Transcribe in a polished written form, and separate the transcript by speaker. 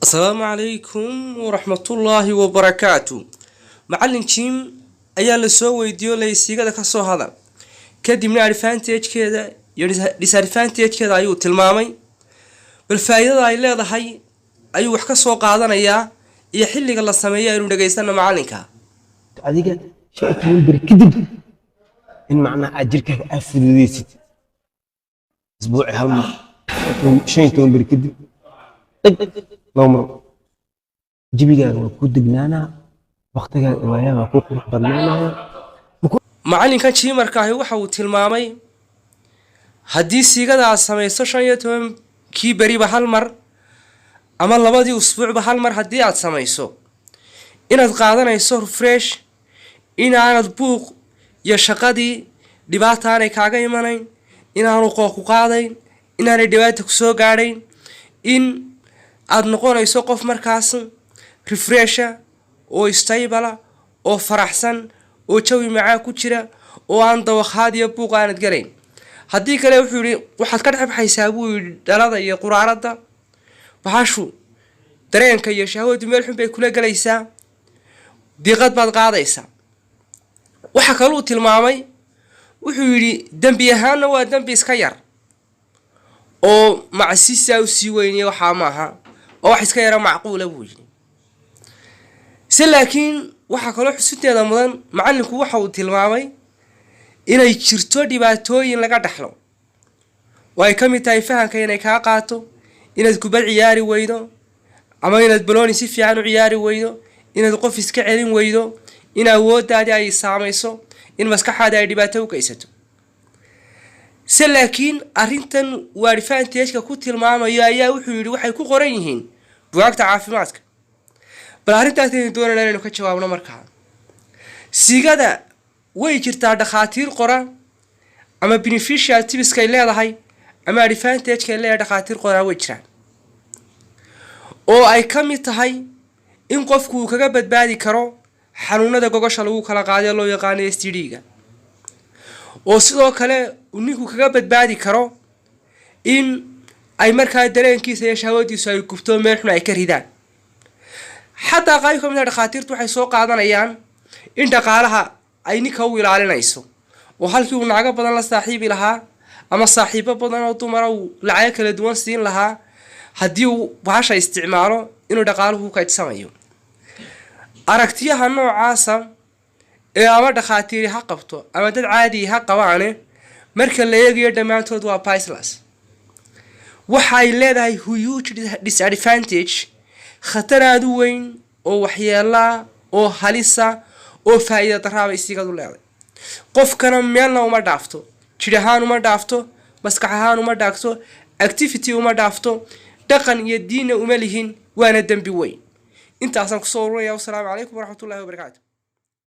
Speaker 1: Asalaamu calaykum waraxmatullaahi wabarakaatu. Macallin gym ayaa la soo weydiiyo lay siigada ka soo hadal, kadibna advantagekeeda iyo disadvantagekeeda ayuu tilmaamay. Bal faa-iidada ay leedahay ayuu wax ka soo qaadanayaa iyo xilliga la sameeyo. Aynu dhegaysano macallinka.
Speaker 2: Adiga 15 beri kadib in macnaha aad jirkaaga aad fududeysid, isbuuci hal mar, 15 beri kadib dheg laba mar, jibigaaga waa kuu degnaanaa, waqtigaaga waayaha waa kuu qurux badnaanaya.
Speaker 1: Macallinkan gymmerka ahi waxa uu tilmaamay haddii siigada aad samayso 15-kii beriba hal mar ama labadii usbuucba hal mar haddii aad samayso, inaad qaadanayso refresh, inaanad buuq iyo shaqadii dhibaata aanay kaaga imanayn, inaanu qooq ku qaadayn, inaanay dhibaata kusoo gaadhayn, in aad noqonayso qof markaas refresha oo stable oo faraxsan oo jawi macaan ku jira oo aan dawakhaad iyo buuq aanad galayn. Haddii kale, wuxuu yihi, waxaad ka dhex baxaysaa, buu yidhi, dhalada iyo quraaradda bahashu, dareenka iyo shahwadu meel xun bay kula gelaysaa, diiqad baad qaadaysaa. Waxa kaluu tilmaamay, wuxuu yidhi, dembi ahaanna waa dembi iska yar oo macsisaa usii weyniya waxaa maaha, oo wax iska yara macquula, buu yidhi. Se laakiin waxaa kaloo xusinteeda mudan, macallinku waxa uu tilmaamay inay jirto dhibaatooyin laga dhaxlo oo ay ka mid tahay fahamka inay kaa qaato, inaad kubad ciyaari weydo ama inaad balooni si fiican u ciyaari weydo, inaad qof iska celin weydo, in awooddaadii ay saamayso, in maskaxaadii ay dhibaato u geysato. Se laakiin arrintan uu advantageka ku tilmaamayo ayaa, wuxuu yidhi, waxay ku qoran yihiin bugaagta caafimaadka. Bal arrintaas aynu doonayna inaynu ka jawaabno. Markaa sigada way jirtaa dhakhaatiir qora ama beneficial tipskay leedahay ama advantagekay leedahay. Dhakhaatiir qoraa way jiraan oo ay ka mid tahay in qofku uu kaga badbaadi karo xanuunada gogosha lagu kala qaadayo, loo yaqaano STD-ga, oo sidoo kale uu ninku kaga badbaadi karo in ay markaa dareenkiisa iyo shahwadiisu ay gubto, meel xun ay ka ridaan. Xataa qayb ka mid a dhakhaatiirtu waxay soo qaadanayaan in dhaqaalaha ay ninka u ilaalinayso, oo halkii uu nacago badan la saaxiibi lahaa ama saaxiibo badan oo dumara uu lacago kala duwan siin lahaa, haddii uu bahasha isticmaalo inuu dhaqaaluhu kaydsamayo. Aragtiyaha noocaasa ee ama dhakhaatiiri ha qabto ama dad caadii ha qabaane, marka la eegayo dhammaantood waa baseless. Waxay leedahay huge disadvantage, khatar aada u weyn oo waxyeelaa oo halisa oo faa-iida daraabay sigadu leedahay. Qofkana meelna uma dhaafto, jir ahaan uma dhaafto, maskax ahaan uma dhaafto, activity uma dhaafto, dhaqan iyo diinna uma lihin, waana dembi weyn. Intaasaan kusoo ururaya. Wasalaamu calaykum waraxmatullahi wabarakaatu.